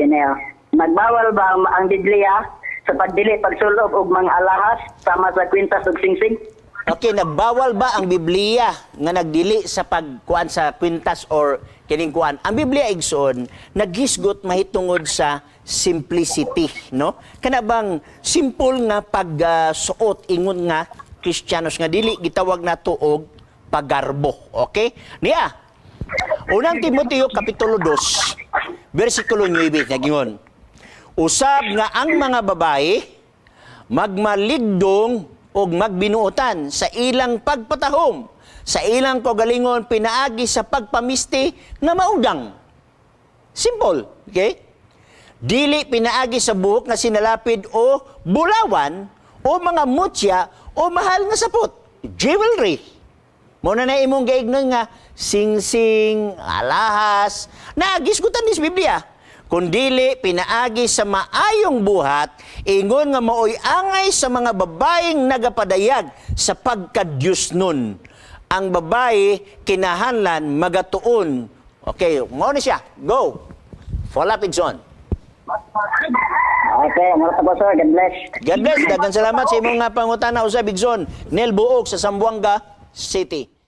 Kini ah. Nagbawal ba ang Biblia sa pagdili pagsulob og mga alahas sama sa kwintas ug singsing? Okay, nagbawal ba ang Biblia nga nagdili sa pagkuan sa kwintas or kining kuan? Ang Biblia, igsoon, naghisgot mahitungod sa simplicity, no? Kana bang simple nga pagsuot ingon nga Kristiyanos nga dili gitawag nato og pagarbo, okay? Niya. Unang Timoteo kapitulo 2, bersikulo 9 nagingon. Usab nga ang mga babae magmaligdong og magbinuotan sa ilang pagpatahom, sa ilang kaugalingon pinaagi sa pagpamisti nga maudang. Simple, okay? Dili pinaagi sa buhok nga sinalapid o bulawan o mga mutya o mahal nga sapot. Jewelry. Mao na na imong gaignon nga singsing, alahas, nagisgutan ni sa Biblia. Kundili pinaagi sa maayong buhat, ingon nga maoy angay sa mga babaeng nagapadayag sa pagkadyos nun. Ang babae kinahanglan magatuon. Okay, mao ni siya. Go. Follow up, Igsoon. Okay, mura po, sir. God bless. God bless. Daghang salamat sa imong nga pangutana usab, Igsoon. Nel Buok sa Zamboanga City.